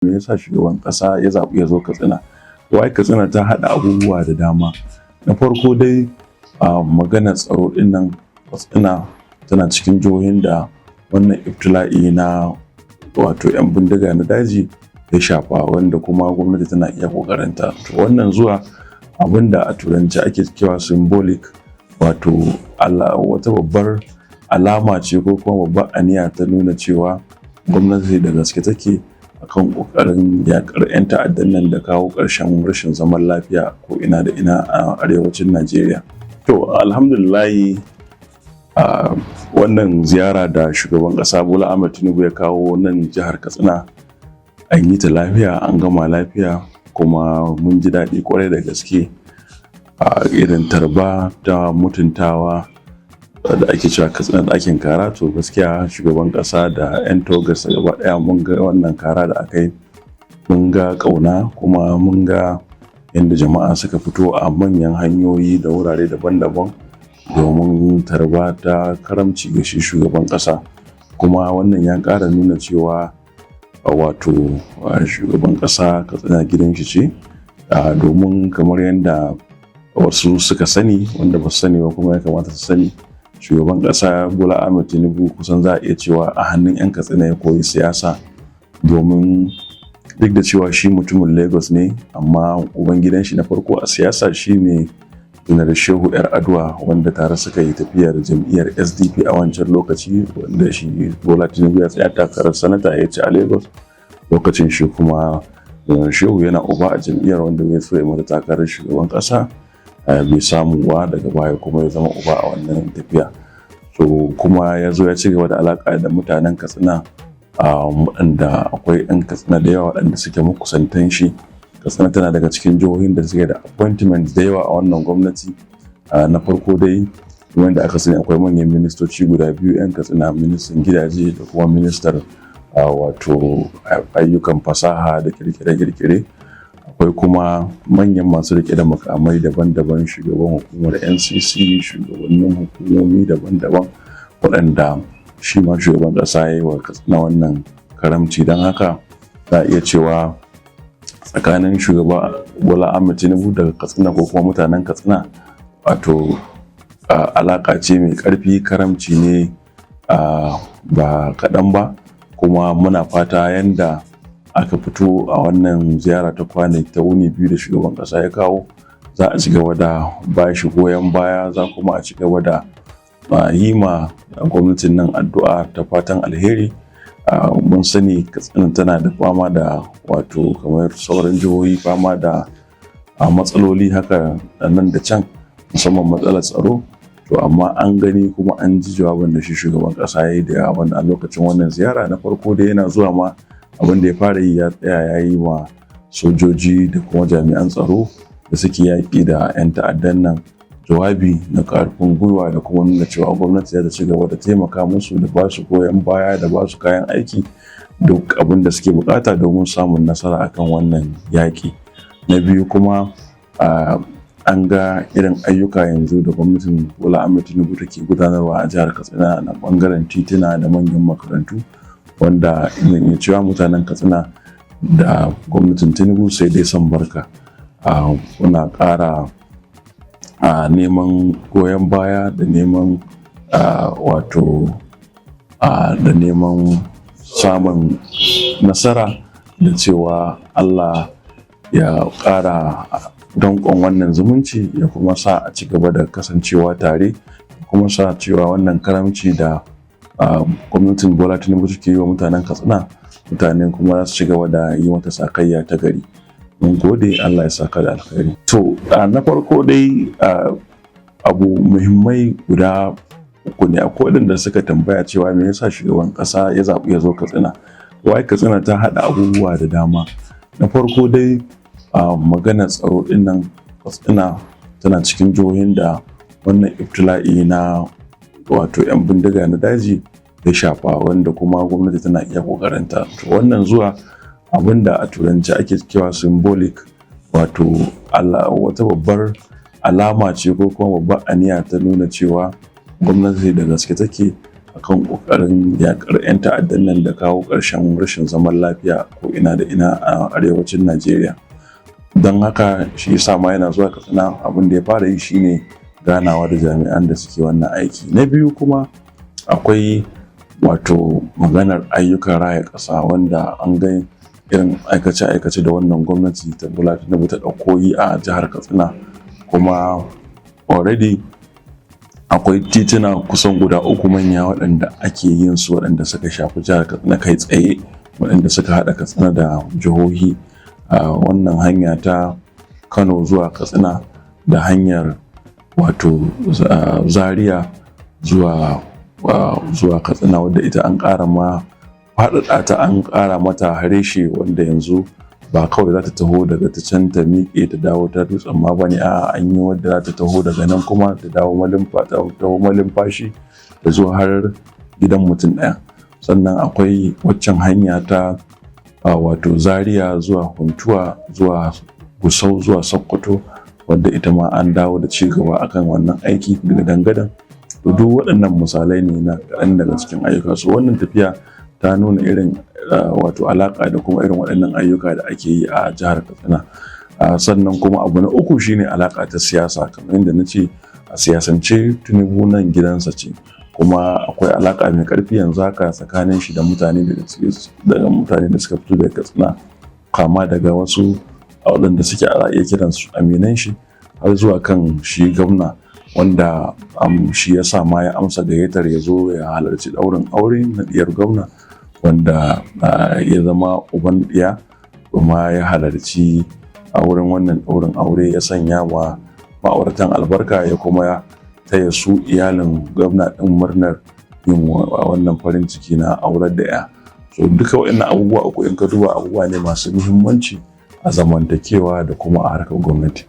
Me yasa shugaban ƙasa ya zaɓi ya zo Katsina? Wai Katsina ta haɗa abubuwa da dama. Na farko dai, a maganar tsaro ɗin nan, Katsina tana cikin jihohin da wannan ibtila'i na wato 'yan bindiga na daji ya shafa, wanda kuma gwamnati tana iya ƙoƙarinta. To wannan zuwa, abin da a turanci ake cewa symbolic, wato wata babbar alama ce ko kuma babbar aniya ta nuna cewa gwamnati da gaske take akan ƙoƙarin yaƙar 'yan ta'addan nan da kawo ƙarshen rashin zaman lafiya ko ina da ina a arewacin Najeriya. To alhamdulillahi, a wannan ziyara da shugaban ƙasa Bola Ahmed Tinubu ya kawo nan jihar Katsina, an yi ta lafiya, an gama lafiya, kuma mun ji daɗi kwarai da gaske a irin tarba ta mutuntawa da ake cewa Katsina ɗakin kara. To gaskiya shugaban ƙasa da 'yan tawagarsa gaba ɗaya, mun ga wannan kara da aka yi, mun ga ƙauna, kuma mun ga yadda jama'a suka fito a manyan hanyoyi da wurare daban-daban domin tarba ta karamci ga shi shugaban ƙasa. Kuma wannan ya ƙara nuna cewa wato shugaban ƙasa, Katsina gidan shi ce, domin kamar yadda wasu suka sani, wanda ba su sani ba kuma ya kamata su sani, shugaban ƙasa Bola Ahmed Tinubu kusan za a iya cewa a hannun 'yan Katsina ya koyi siyasa, domin duk da cewa shi mutumin Lagos ne, amma ubangidan shi na farko a siyasa shine Janar Shehu Yar'adua, wanda tare suka yi tafiyar jam'iyyar SDP a wancan lokaci, wanda shi Bola Tinubu ya tsaya takarar sanata ya ci a Lagos lokacin. Shi kuma Janar Shehu yana uba a jam'iyyar, wanda ya so ya mata takarar shugaban ƙasa bai samu ba, daga baya kuma ya zama uba a wannan tafiya. So kuma ya zo ya ci gaba da alaka da mutanen Katsina, waɗanda akwai 'yan Katsina da yawa waɗanda suke makusantan shi. Katsina tana daga cikin jihohin da suke da appointment da yawa a wannan gwamnati. Na farko dai, wanda aka sani, akwai manyan ministoci guda biyu 'yan Katsina, ministan gidaje da kuma ministar wato ayyukan fasaha da kirkire-kirkire. Akwai kuma manyan masu rike da makamai daban-daban, shugaban hukumar NCC, shugabannin hukumomi daban-daban, waɗanda shi ma shugaban ƙasa ya yi wa Katsina wannan karamci. Don haka za a iya cewa tsakanin shugaba Bola Ahmed Tinubu daga Katsina ko kuma mutanen Katsina, wato alaƙa ce mai ƙarfi, karamci ne ba kaɗan ba. Kuma muna fata yanda aka fito a wannan ziyara ta kwana ta wuni 2 da shugaban ƙasa ya kawo, za a ci gaba da ba shi goyon baya, za kuma a ci gaba da yi ma gwamnatin nan addu'a ta fatan alheri. Mun sani Katsina tana da fama da, wato kamar sauran jihohi, fama da matsaloli haka nan da can, musamman matsalar tsaro. To amma an gani kuma an ji jawabin da shi shugaban ƙasa ya yi da a lokacin wannan ziyara. Na farko dai, yana zuwa ma, abin da ya fara yi, ya tsaya ya yi wa sojoji da kuma jami'an tsaro da suke yaƙi da 'yan ta'addan nan jawabi na ƙarfin gwiwa da kuma nuna cewa gwamnati za ta ci gaba da taimaka musu da ba su goyon baya da ba su kayan aiki, duk abin da suke bukata domin samun nasara akan wannan yaƙi. Na biyu kuma, an ga irin ayyuka yanzu da gwamnatin Bola Ahmed Tinubu take gudanarwa a jihar Katsina na bangaren tituna da manyan makarantu, wanda zan iya cewa mutanen Katsina da gwamnatin Tinubu sai dai son barka. Muna ƙara neman goyon baya da neman wato da neman samun nasara, da cewa Allah ya ƙara danƙon wannan zumunci, ya kuma sa a ci gaba da kasancewa tare, kuma sa cewa wannan karamci da gwamnatin Bola Tinubu take yi wa mutanen Katsina, mutane kuma za su ci gaba da yi mata sakayya ta gari. Mun gode, Allah ya saka da alkhairi. To na farko dai, abu muhimmai guda uku ne. Akwai waɗanda suka tambaya cewa me yasa shugaban ƙasa ya zaɓi ya zo Katsina? Wai Katsina ta haɗa abubuwa da dama. Na farko dai, maganar tsaro ɗin nan, Katsina tana cikin jihohin da wannan ibtila'i na wato 'yan bindiga na daji ya shafa, wanda kuma gwamnati tana iya ƙoƙarinta. To wannan zuwa, abin da a turanci ake cewa symbolic, wato wata babbar alama ce ko kuma babbar aniya ta nuna cewa gwamnati da gaske take. akan ƙoƙarin yaƙar 'yan ta'addan nan da kawo ƙarshen rashin zaman lafiya ko ina da ina a arewacin Najeriya. Don haka shi yasa ma yana zuwa Katsina, abin da ya fara yi shine ganawa da jami'an da suke wannan aiki. Na biyu kuma, akwai wato maganar ayyukan raya ƙasa, wanda an ga irin aikace-aikace da wannan gwamnati ta Bola Tinubu ta ɗauko yi a jihar Katsina. Kuma already akwai tituna kusan guda uku manya waɗanda ake yin su, waɗanda suka shafi jihar Katsina kai tsaye, waɗanda suka haɗa Katsina da jihohi: wannan hanya ta Kano zuwa Katsina, da hanyar wato Zaria zuwa Katsina, wadda ita an ƙara ma faɗaɗa ta, an ƙara mata harshe, wanda yanzu ba kawai za ta taho daga ta can ta miƙe ta dawo ta Dutsen Ma bane. A an yi wadda za ta taho daga nan kuma ta dawo ta taho Malumfashi ta zo har Gidan Mutum Ɗaya. Sannan akwai waccan hanya ta wato Zaria zuwa Huntuwa zuwa Gusau zuwa Sokoto, wadda ita ma an dawo da ci gaba akan wannan aiki gadan-gadan. To, duk waɗannan misalai ne na kaɗan daga cikin ayyuka. So wannan tafiya ta nuna irin wato alaƙa da kuma irin waɗannan ayyuka da ake yi a jihar Katsina. Sannan kuma abu na uku shine alaƙa ta siyasa. Kamar yadda na ce, a siyasance Tinubu nan gidansa ce, kuma akwai alaƙa mai ƙarfi yanzu haka tsakanin shi da mutane da suka fito daga Katsina, kama daga wasu waɗanda suke a iya kiransu aminan shi har zuwa kan shi gwamna, wanda shi ya sa ma ya amsa gayyatar ya zo ya halarci ɗaurin aure na ɗiyar gwamna, wanda ya zama uban ɗiya, kuma ya halarci a wurin wannan ɗaurin aure, ya sanya wa ma'auratan albarka, ya kuma taya su iyalin gwamna ɗin murnar yin wannan farin ciki na aurar da ya. So duka waɗannan abubuwa uku, in ka duba, abubuwa ne masu muhimmanci a zamantakewa da kuma a harkar gwamnati.